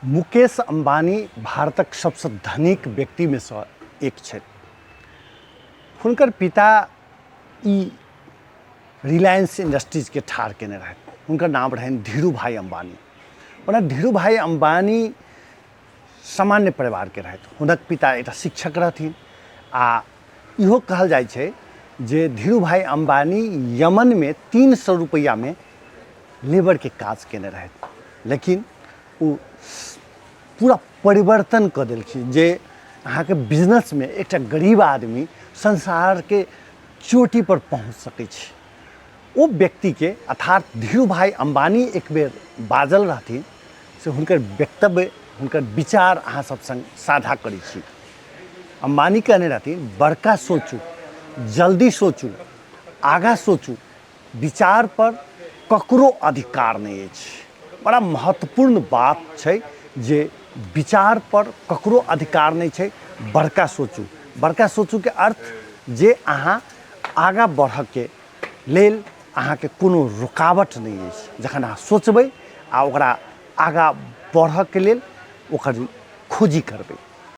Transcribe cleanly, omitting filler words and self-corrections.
मुकेश अम्बानी भारतक सबसँ धनिक व्यक्तिमे सँ एक छथि। हुनकर पिता ई रिलायंस इंडस्ट्रीजके ठाढ़ केने रहथि। हुनकर नाम रहनि धीरू भाई अम्बानी। ओना धीरू भाई अम्बानी सामान्य परिवारके रहथि। हुनक पिता एकटा शिक्षक रहथिन आ इहो कहल जाइ छै जे धीरू भाई अम्बानी यमनमे 300 रुपैआमे लेबरके काज केने रहथि, लेकिन ओ पूरा परिवर्तन कऽ देलखिन जे अहाँके बिजनेसमे एकटा गरीब आदमी संसारके चोटीपर पहुँच सकै छै। ओ व्यक्तिके अर्थात धीरू भाई अम्बानी एक बेर बाजल रहथिन, से हुनकर वक्तव्य, हुनकर विचार अहाँ सब संग साझा करै छी। अम्बानी कहने रहथिन, बड़का सोचू, जल्दी सोचू, आगाँ सोचू, विचार पर ककरो अधिकार नहि अछि। बड़ा महत्वपूर्ण बात छै जे विचार पर ककरो अधिकार नहि छै। बड़का सोचू, बड़का सोचूके अर्थ जे अहाँ आगाँ बढ़ऽके लेल अहाँके कोनो रुकावट नहि अछि। जखन अहाँ सोचबै आ ओकरा आगाँ बढ़ऽके लेल ओकर खोजी करबै।